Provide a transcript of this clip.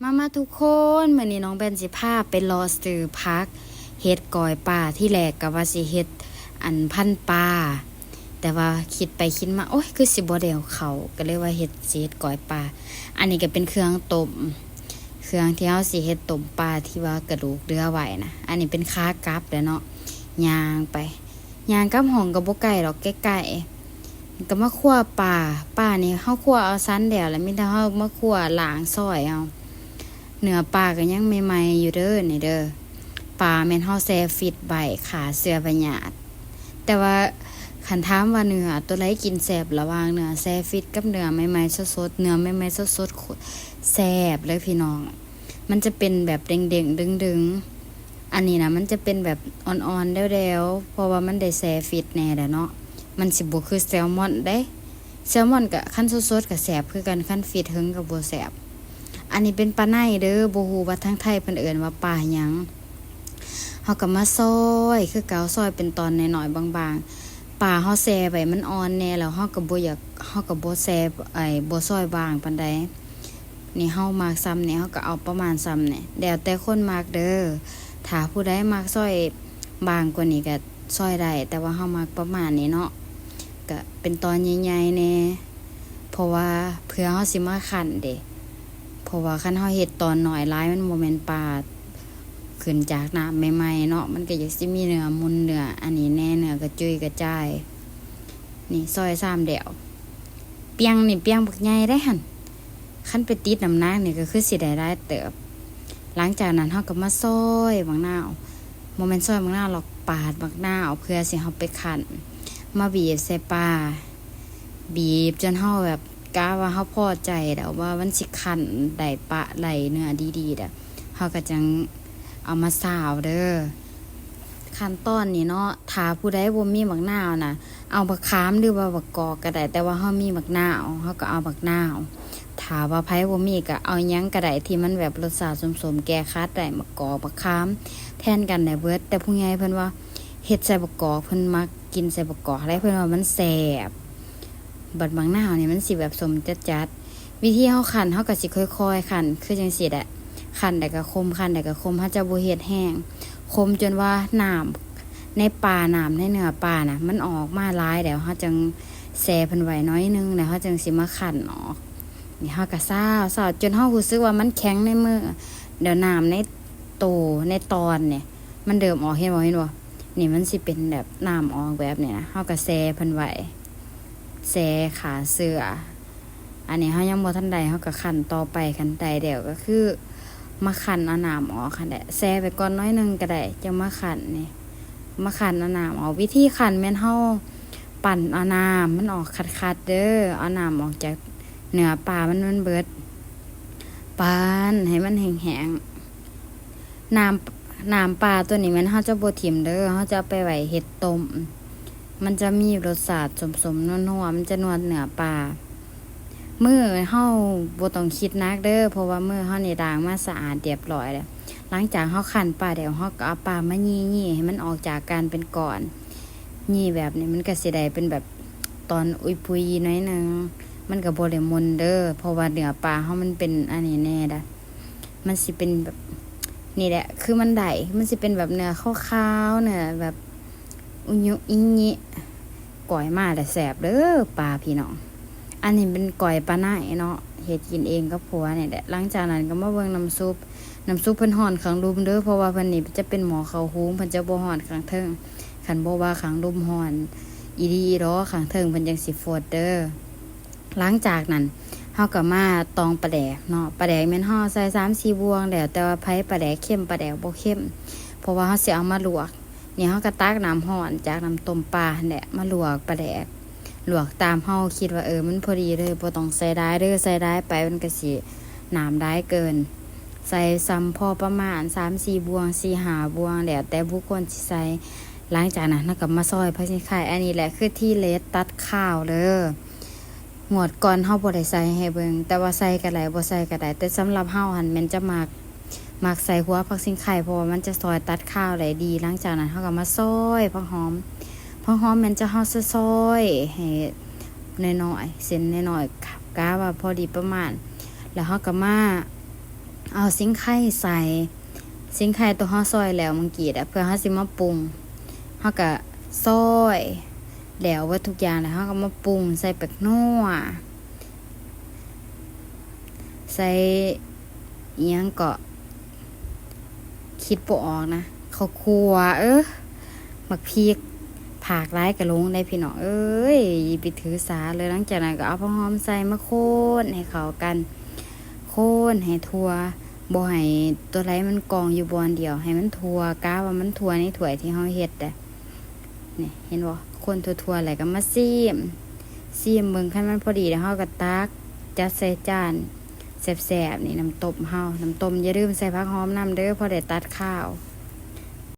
ມາ ມາທຸກຄົນ, ມື້ນີ້ນ້ອງແບນຊິພາໄປເລາະຊື້ຜັກເຮັດກ້ອຍປາ. ທີແລກກໍວ່າຊິເຮັດອັນພັນປາ, ແຕ່ວ່າຄິດໄປຄິດມາ ໂອ້ຍ ຄືຊິບໍ່ໄດ້ເອົາເຂົ້າ, ກໍເລີຍວ່າເຮັດ ຊິເຮັດກ້ອຍປາ. ອັນນີ້ກໍເປັນເຄື່ອງຕົ້ມ, ເຄື່ອງທີ່ເຮົາຊິເຮັດຕົ້ມປາທີ່ວ່າກະດູກເຫຼືອໄວ້ນະ. ອັນນີ້ເປັນຂາກັບແລ້ວເນາະ, ຍ່າງໄປ ຍ່າງກັບຫ້ອງກໍບໍ່ໄກດອກ, ໃກ້ໆ. ກໍມາຄົວປາ, ປານີ້ເຮົາຄົວເອົາສັນແລ້ວ ແລ້ວມີແຕ່ເຮົາມາຄົວລ້າງຊອຍເອົາ. ເນື້ອປາກໍຍັງໃໝ່ໆຢູ່ເດີນີ້ເດີ. ປາແມ່ນເຮົາແຊ່ຟຣີດໄວ້ຂ້າເຊື້ອພະຍາດ. ແຕ່ວ່າຄັນຖາມວ່າເນື້ອຕົວໃດກິນແຊບ ລະຫວ່າງເນື້ອແຊ່ຟຣີດກັບເນື້ອໃໝ່ໆສົດໆ, ເນື້ອໃໝ່ໆສົດໆໂຄດແຊບເລີຍພີ່ນ້ອງ. ມັນຈະເປັນແບບເດັ່ງໆດຶງໆ. ອັນນີ້ນະ ມັນຈະເປັນແບບອ່ອນໆແດວໆ ເພາະວ່າມັນໄດ້ແຊ່ຟຣີດແດ່ແລ້ວເນາະ. ມັນຊິບໍ່ຄືແຊລມອນເດ້. ແຊລມອນກະຄັນສົດໆກະແຊບຄືກັນ, ຄັນຟຣີດເຖິງກະບໍ່ແຊບ. ອັນນີ້ເປັນປາໄນເດີ, ບໍ່ຮູ້ວ່າທາງໄທເພິ່ນເອີ້ນວ່າປາຫຍັງ. ເຮົາກໍມາຊອຍຄືເກົ່າ, ຊອຍເປັນຕອນນ້ອຍໆບາງໆ. ປາເຮົາແຊ່ໄວ້ມັນອ່ອນແດ່ແລ້ວ, ເຮົາກໍບໍ່ຢາກ, ເຮົາກໍບໍ່ແຊ່, ໄອ້ ບໍ່ຊອຍບາງປານໃດ. ນີ້ເຮົາມັກສ່ຳນີ້ ເຮົາກໍເອົາປະມານສ່ຳນີ້ ແລ້ວແຕ່ຄົນມັກເດີ. ຖ້າຜູ້ໃດມັກຊອຍບາງກວ່ານີ້ກໍຊອຍໄດ້, ແຕ່ວ່າເຮົາມັກປະມານນີ້ເນາະ. ກໍເປັນຕອນໃຫຍ່ໆແດ່ ເພາະວ່າເພື່ອເຮົາຊິມາຄັ້ນເດ້. ເພາະວ່າຄັນເຮົາເຮັດຕອນນ້ອຍຫຼາຍ ມັນບໍ່ແມ່ນປາຂຶ້ນຈາກນ້ຳໃໝ່ໆເນາະ, ມັນກໍຢາກຊິມີເນື້ອມົນ ເນື້ອອັນນີ້ແດ່, ເນື້ອກະຈຸຍກະຈາຍ. ນີ້ຊອຍຊາມແລ້ວ. ປຽງນີ້ປຽງບັກໃຫຍ່ເດ້ຫັ້ນ. ຄັນໄປຕິດນ້ຳໜັກນີ້ກໍຄືຊິໄດ້ຫຼາຍເຕີບ. ຫຼັງຈາກນັ້ນເຮົາກໍມາຊອຍບັກນາວ, ບໍ່ແມ່ນຊອຍບັກນາວຫຼອກ, ປາດບັກນາວ ເພື່ອຊິເຮົາໄປຄັ້ນ ມາບີບໃສ່ປາ. ບີບຈົນເຮົາແບບກະວ່າເຮົາພໍໃຈແລ້ວວ່າມັນຊິຄັ້ນໄດ້ປະ ໄດ້ເນື້ອດີໆແລ້ວ ເຮົາກໍຈັ່ງເອົາມາຊາວເດີ. ຂັ້ນຕອນນີ້ເນາະ, ຖ້າຜູ້ໃດບໍ່ມີບັກນາວນະ, ເອົາບັກຂາມ ຫຼືວ່າບັກກອກກໍໄດ້, ແຕ່ວ່າເຮົາມີບັກນາວ ເຮົາກໍເອົາບັກນາວ. ຖ້າວ່າໃຜບໍ່ມີກໍເອົາຫຍັງກໍໄດ້ທີ່ມັນແບບລົດຊາດສົ້ມໆ ແກ້ຂັດໄດ້, ບັກກອກ ບັກຂາມ ແທນກັນໄດ້ເບິດ. ແຕ່ຜູ້ໃຫຍ່ເພິ່ນວ່າເຮັດໃສ່ບັກກອກ, ເພິ່ນມັກກິນໃສ່ບັກກອກເດ້, ເພິ່ນວ່າມັນແຊບ. ບັດບັກນາວນີ້ມັນຊິແບບສົ້ມຈັດໆ. ວິທີເຮົາຄັ້ນ ເຮົາກໍຊິຄ່ອຍໆຄັ້ນ ຄືຈັ່ງຊີ້ແຫຼະ, ຄັ້ນແລ້ວກໍຄົມ ຄັ້ນແລ້ວກໍຄົມ. ເຮົາຈະບໍ່ເຮັດແຮງ, ຄົມຈົນວ່ານ້ຳໃນປາ ນ້ຳໃນເນື້ອປານະ ມັນອອກມາຫຼາຍແລ້ວ ເຮົາຈັ່ງແຊ່ເພິ່ນໄວ້ໜ້ອຍໜຶ່ງ ແລ້ວເຮົາຈັ່ງຊິມາຄັ້ນອອກ. ນີ້ເຮົາກໍຊາວ ຊາວຈົນເຮົາຮູ້ສຶກວ່າມັນແຂງໃນມື, ແລ້ວນ້ຳໃນໂຕ ໃນຕອນນີ້ມັນເລີ່ມອອກ, ເຫັນບໍ່ ເຫັນບໍ່? ນີ້ມັນຊິເປັນແບບນ້ຳອອກແບບນີ້ນະ, ເຮົາກໍແຊ່ເພິ່ນໄວ້ ແຊ່ຂ້າເຊື້ອ. ອັນນີ້ເຮົາຍັງບໍ່ທັນໄດ້ ເຮົາກໍຄັ້ນຕໍ່ໄປ, ຄັນໄດ້ແລ້ວກໍຄືມາຄັ້ນເອົານ້ຳອອກຫັ້ນແຫຼະ, ແຊ່ໄປກ່ອນໜ້ອຍໜຶ່ງກໍໄດ້ ຈັ່ງມາຄັ້ນນີ້ ມາຄັ້ນເອົານ້ຳອອກ. ວິທີຄັ້ນແມ່ນເຮົາປັ່ນເອົານ້ຳມັນອອກຄັດໆເດີ, ເອົານ້ຳອອກຈາກເນື້ອປາມັນ ມັນເບິດ, ປັ່ນໃຫ້ມັນແຫ້ງໆ. ນ້ຳ ນ້ຳປາຕົວນີ້ແມ່ນເຮົາຈະບໍ່ຖິ້ມເດີ, ເຮົາຈະເອົາໄປໄວ້ເຮັດຕົ້ມ. ມັນຈະມີລົດຊາດສົ້ມໆນົວໆ, ມັນຈະນົວເນື້ອປາ. ມືເຮົາບໍ່ຕ້ອງຄິດໜັກເດີ, ເພາະວ່າມືເຮົານີ້ລ້າງມາສະອາດຮຽບຮ້ອຍແລ້ວ. ຫຼັງຈາກເຮົາຄັ້ນປາແລ້ວ, ເຮົາກໍເອົາປາມາຫຍິ່ໆໃຫ້ມັນອອກຈາກການເປັນກ້ອນ. ຫຍິ່ແບບນີ້ມັນກໍຊິໄດ້ເປັນແບບຕອນອຸຍປຸຍໜ້ອຍໜຶ່ງ, ມັນກໍບໍ່ໄດ້ມົນເດີ, ເພາະວ່າເນື້ອປາເຮົາມັນເປັນອັນນີ້ແດ່ດະ. ມັນຊິເປັນແບບນີ້ແຫຼະ ຄືມັນໄດ້ ມັນຊິເປັນແບບເນື້ອຂາວໆ ເນື້ອແບບອຸຍຸອິງຍິ. ກ້ອຍມາແລ້ວແຊບເດີປາພີ່ນ້ອງ. ອັນນີ້ເປັນກ້ອຍປາໄນເນາະ, ເຮັດກິນເອງກັບຜົວນີ້ແຫຼະ. ຫຼັງຈາກນັ້ນກໍມາເບິ່ງນ້ຳຊຸບ, ນ້ຳຊຸບເພິ່ນຮ້ອນຂ້າງລຸ່ມເດີ ເພາະວ່າເພິ່ນນີ້ຈະເປັນໝໍ້ເຂົ້າຫຸງ, ເພິ່ນຈະບໍ່ຮ້ອນຂ້າງເທິງ. ຄັນບໍ່ວ່າຂ້າງລຸ່ມຮ້ອນອີ່ຫຼີອີ່ຫຼໍ ຂ້າງເທິງເພິ່ນຈັ່ງຊິຟົດເດີ. ຫຼັງຈາກນັ້ນເຮົາກໍມາຕອງປາແດກເນາະ, ປາແດກແມ່ນເຮົາໃສ່ສາມສີ່ບ່ວງ ແລ້ວແຕ່ວ່າໃຜປາແດກເຄັມ ປາແດກບໍ່ເຄັມ ເພາະວ່າເຮົາຊິເອົາມາລວກ. ນີ້ເຮົາກໍຕັກນ້ຳຮ້ອນຈາກນ້ຳຕົ້ມປາຫັ້ນແຫຼະ ມາລວກປາແດກ, ລວກຕາມເຮົາຄິດວ່າ ເອີ ມັນພໍດີເລີຍ ບໍ່ຕ້ອງໃສ່ຫຼາຍເດີ, ໃສ່ຫຼາຍໄປມັນກໍຊິນ້ຳຫຼາຍເກີນ. ໃສ່ສ່ຳພໍປະມານສາມສີ່ບ່ວງ ສີ່ຫ້າບ່ວງ ແລ້ວແຕ່ບຸກຄົນຊິໃສ່. ຫຼັງຈາກນັ້ນເຮົາກໍມາຊອຍຜັກຊີໄຄ, ອັນນີ້ແຫຼະຄືທີເດັດຕັດຄາວເດີ. ງວດກ່ອນເຮົາບໍ່ໄດ້ໃສ່ໃຫ້ເບິ່ງ, ແຕ່ວ່າໃສ່ກໍໄດ້ ບໍ່ໃສ່ກໍໄດ້, ແຕ່ສຳລັບເຮົາຫັ້ນແມ່ນຈະມັກ, ມັກໃສ່ຫົວຜັກຊິງໄຄ ເພາະວ່າມັນຈະຊ່ອຍຕັດຄາວໄດ້ດີ. ຫຼັງຈາກນັ້ນເຮົາກໍມາຊອຍຜັກຫອມ, ຜັກຫອມແມ່ນຈະເຮົາຊອຍໆໃຫ້ນ້ອຍໆ ເສັ້ນນ້ອຍໆ ກະວ່າພໍດີປະມານ, ແລ້ວເຮົາກໍມາ ເອົາສີງໄຄໃສ່ ສີງໄຄໂຕເຮົາຊອຍແລ້ວເມື່ອກີ້ ເພື່ອເຮົາຊິມາປຸງ ເຮົາກະຊອຍແລ້ວເບິດທຸກຢ່າງແລ້ວ ເຮົາກະມາປຸງໃສ່ແປ້ງນົວ ໃສ່ອີ່ຫຍັງເກາະ ຄິດບໍ່ອອກນະ ເຂົ້າຂົ້ວ ເອີ ໝາກພິກ ພາກຫຼາຍກະຫຼົງເດ້ພີ່ນ້ອງເອີຍ ຢ່າໄປຖືສາເລີຍ. ຫຼັງຈາກນັ້ນກະເອົາຜັກຫອມໃສ່ ມາຄົນໃຫ້ເຂົ້າກັນ ຄົນໃຫ້ທົ່ວ ບໍ່ໃຫ້ໂຕໃດມັນກອງຢູ່ບ່ອນດຽວ ໃຫ້ມັນທົ່ວ ກະວ່າມັນທົ່ວໃນຖ້ວຍທີ່ເຮົາເຮັດເດ້. ນີ້ເຫັນບໍ່ ຄົນທົ່ວໆແລ້ວກະມາຊີມ ຊີມເບິ່ງ ຄັນມັນພໍດີແລ້ວເຮົາກະຕັກ ຈັດໃສ່ຈານ ແຊບໆ. ນີ້ນ້ຳຕົ້ມເຮົາ ນ້ຳຕົ້ມຢ່າລືມໃສ່ຜັກຫອມນຳເດີ ພໍໄດ້ຕັດຄາວ.